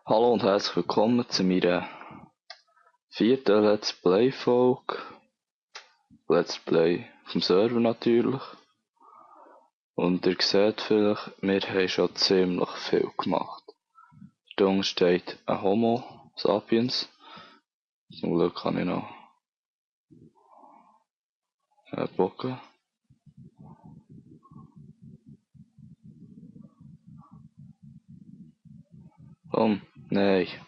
Hallo und herzlich willkommen zu meiner vierten Let's Play Folge. Let's Play vom Server natürlich. Und ihr seht vielleicht, wir haben schon ziemlich viel gemacht. Da steht ein Homo sapiens. Zum Glück kann ich noch bocken. Komm, nein. Ich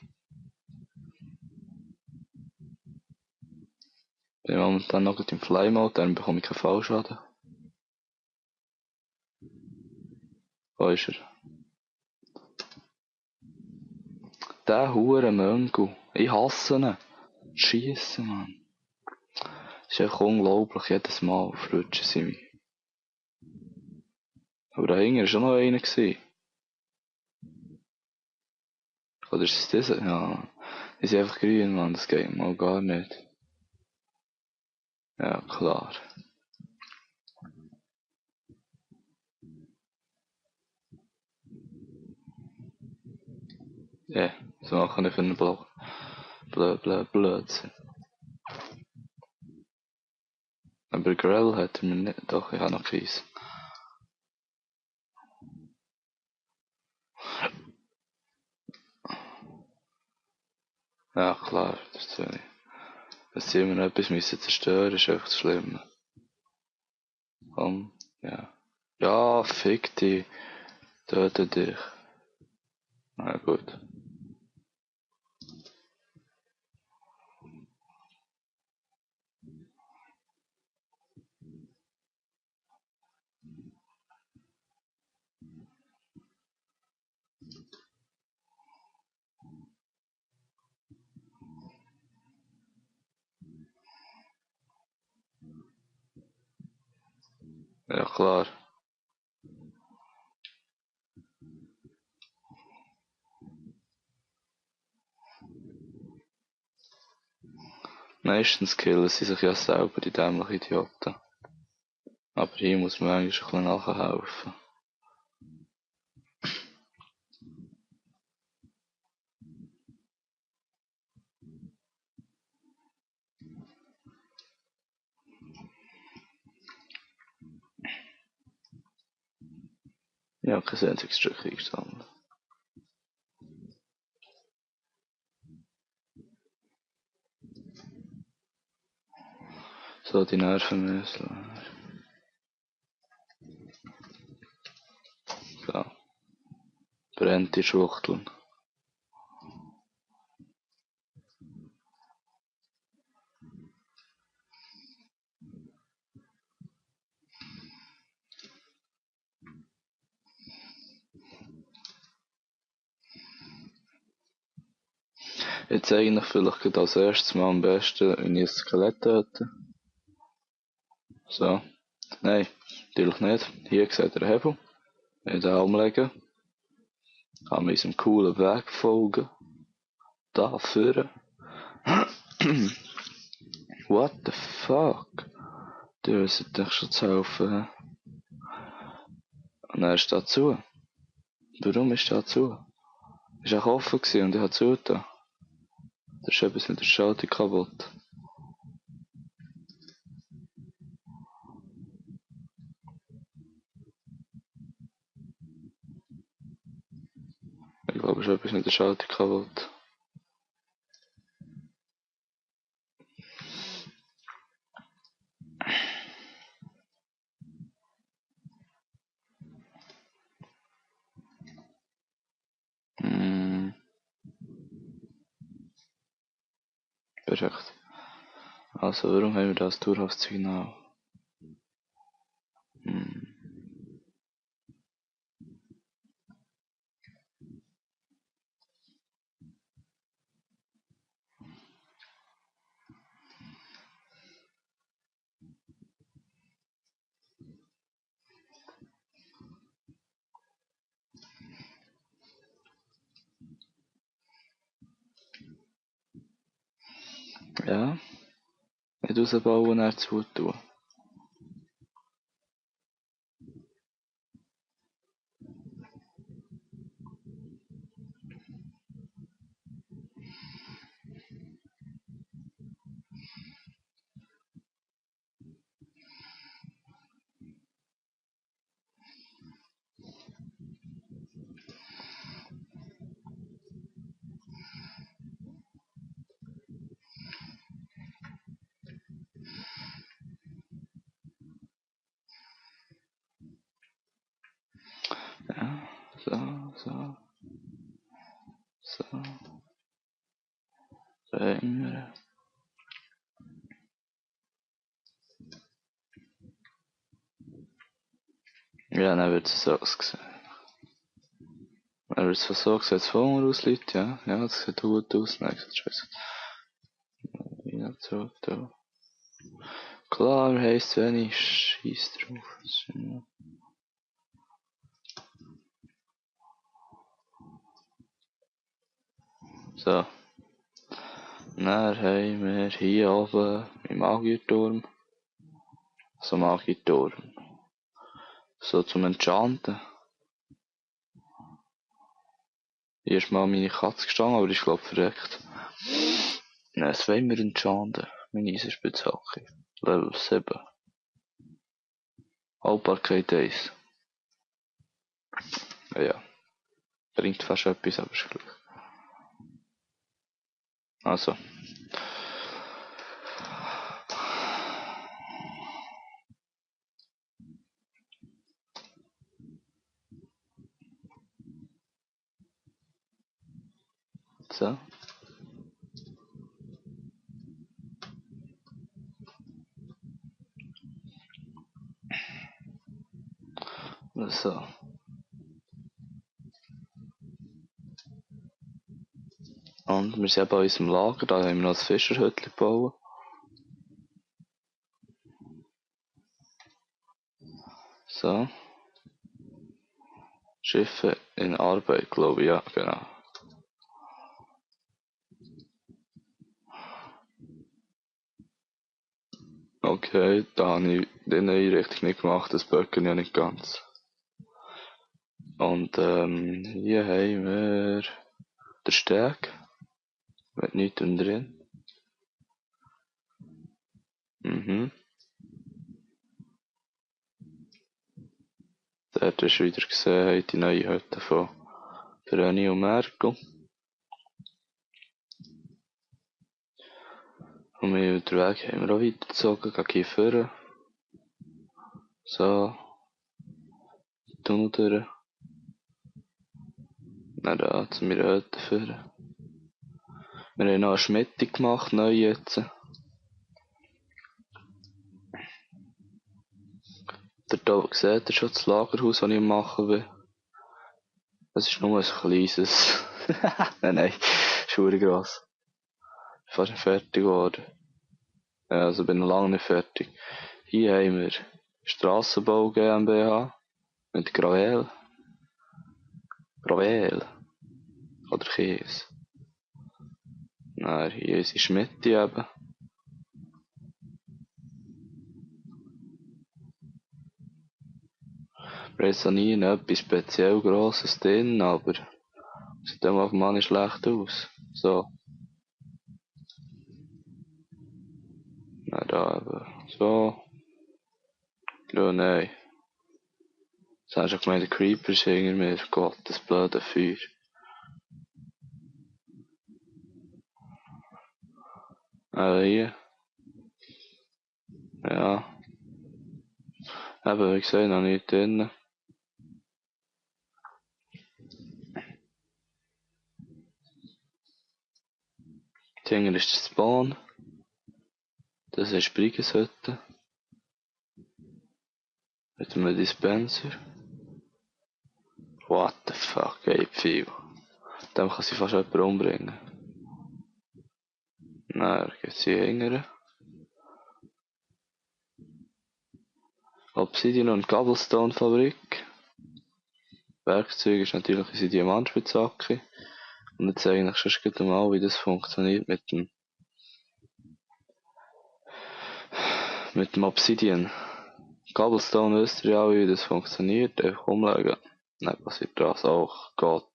bin momentan noch im Fly Mode, dann bekomme ich keinen Fallschaden. Wo ist er? Der hure Möngu. Ich hasse ihn. Schiessen, Mann. Das ist einfach unglaublich, jedes Mal verrutschen sie mich. Aber dahinter war schon noch einer. Oder ist es dieser? Ja. Die sind einfach grün, Mann, das geht mal gar nicht. Ja, klar. Ja, so machen wir für einen Blödsinn. Aber Grell hat er mir nicht. Doch, ich habe noch Kies. Ja, klar, das ist wenig. Dass sie immer noch etwas müssen zerstören, ist einfach das Schlimme. Komm, ja. Ja, fick dich. Töte dich. Na gut. Ja, klar. Meistens killen sie sich ja selber, die dämlichen Idioten. Aber hier muss man eigentlich ein bisschen nachhelfen. Ja, kein einziges Stück eingesammelt. So, die Nervenmüsli. So. Brennt die Schwuchteln. Jetzt eigentlich vielleicht als erstes mal am besten in ihr Skelett töten. So. Nein, natürlich nicht. Hier seht ihr den Hebel. In den umlegen. Kann man unserem coolen Weg folgen. Da führen. What the fuck? Die wissen dich schon zu helfen. Und er ist da zu. Warum ist da zu? Ist auch offen gewesen und ich habe zugetan. Da ist etwas mit der Schaltung kaputt. Ich glaube, es ist etwas mit der Schaltung kaputt. Perfekt. Also, warum haben wir das Tourhouse-Signal? Ja, nicht rausbauen und dann zutun. So. So. Da haben wir. Ja, dann wird es so aussehen. Dann wird es so gesehen, jetzt vorne aus, Leute, ja. Ja, das sieht gut aus. Nein, das scheiße. Ja, so, da. Klar heisst wenig, scheiß drauf. So. Dann haben wir hier oben im Magierturm. So Magierturm. So zum Enchanten. Hier ist mal meine Katze gestanden, aber die ist glaub verreckt. Nein, das wollen wir enchanten. Meine Eisenspitzhacke. Level 7. Haltbarkeit 1. Ja. Bringt fast etwas, aber ist gleich. Also. So. So. Und wir sind eben an unserem Lager, da haben wir noch ein Fischerhütchen gebaut. So. Schiffe in Arbeit, glaube ich, ja, genau. Okay, da habe ich die Einrichtung nicht gemacht, das böcken ja nicht ganz. Und hier haben wir den Steg, mit nichts drin. Mhm. Dort hast du wieder gesehen, die neue Hütte von Reni und Merkel. Und wir über den Weg haben wir auch weitergezogen, gegen hier vorne. So. Tunnel durch. Dann da zu meiner Hütte vorne. Wir haben noch eine Schmiede gemacht, neu jetzt. Dort seht ihr schon das Lagerhaus, das ich machen will. Es ist nur ein kleines. Nein, ist verdammt gross. Fast nicht fertig geworden. Ja, also bin noch lange nicht fertig. Hier haben wir Strassenbau GmbH mit Gravel. Gravel. Oder Käse. Nein, hier ist die Schmiede eben. Wir haben jetzt noch nie etwas speziell Grosses drin, aber sieht dem auf einmal nicht schlecht aus. So. Nein, da eben. So. Ja, nein. Jetzt hast du schon gemeint, der Creeper ist hinter mir. Gott, das blöde Feuer. Hier. Ja. Eben, wie gesagt, noch nicht drin. Hinten ist der Spawn. Das ist Briggenshütte. Mit einem Dispenser. What the fuck, ey, viel. Dem kann sie fast jemand umbringen. Dann geht's hier hingern. Obsidian und Cobblestone Fabrik. Werkzeug ist natürlich unsere Diamantspitzhacke. Und jetzt zeige ich euch schon mal, wie das funktioniert mit dem Obsidian. Cobblestone wisst ihr ja, wie das funktioniert. Einfach umlegen. Dann passiert das auch. Gott.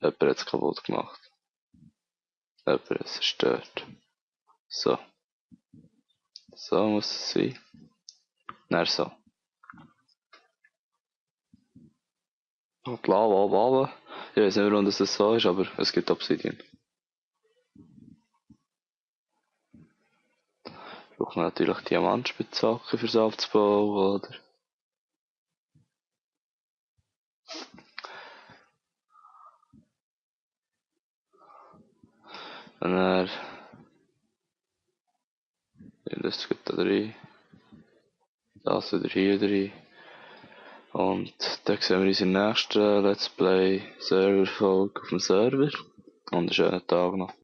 Jemand hat es kaputt gemacht. Jemand hat es zerstört. So. So muss es sein. Dann so. Und die Lava oben runter. Ich weiß nicht, warum das so ist, aber es gibt Obsidian. Braucht man natürlich Diamantspitzhacke fürs aufzubauen, oder? Und dann, das geht da rein, das wieder hier rein. Und dann sehen wir uns im nächsten Let's Play Server-Folge auf dem Server. Und einen schönen Tag noch.